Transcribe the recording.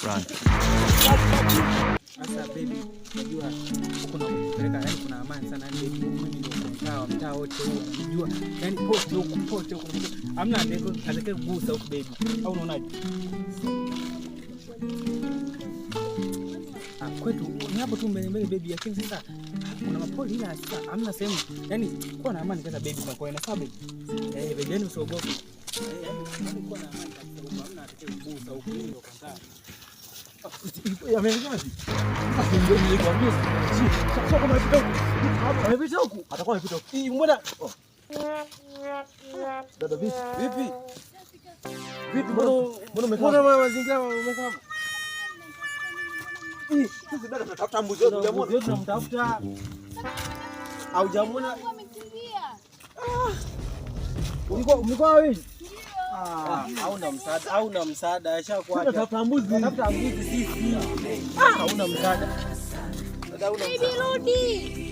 Run. Sasa baby, unajua huko nakupeleka, yani kuna amani sana, yani baby, mimi ndio mtaa wa mtaa wote huu unajua, yani pote huku pote huku hamna atakaye kugusa huku baby, au unaonaje? Ah, kwetu ni hapo tu mbele mbele baby, lakini sasa kuna mapoli, ila sasa hamna sehemu, yani kuwa na amani sasa baby, kwa kwa sawa baby, eh baby, yani usiogope, eh yani kuwa na amani kabisa huku, hamna atakaye kugusa huku, mimi ndio kwa mtaa. Amepita huku. Atakuwa amepita huku. Hii mbona? Dada vipi? Vipi? Vipi mbona mbona umekaa? Mbona mazingira umekaa? Sisi dada tunatafuta mbuzi wetu hujamuona. Mbuzi wetu tunamtafuta. Haujamuona? Mlikuwa wawili? Hauna msaada, hauna msaada, ashakuacha. Tunatafuta mbuzi. Tunatafuta mbuzi sisi. Hauna msaada. Baby, rudi.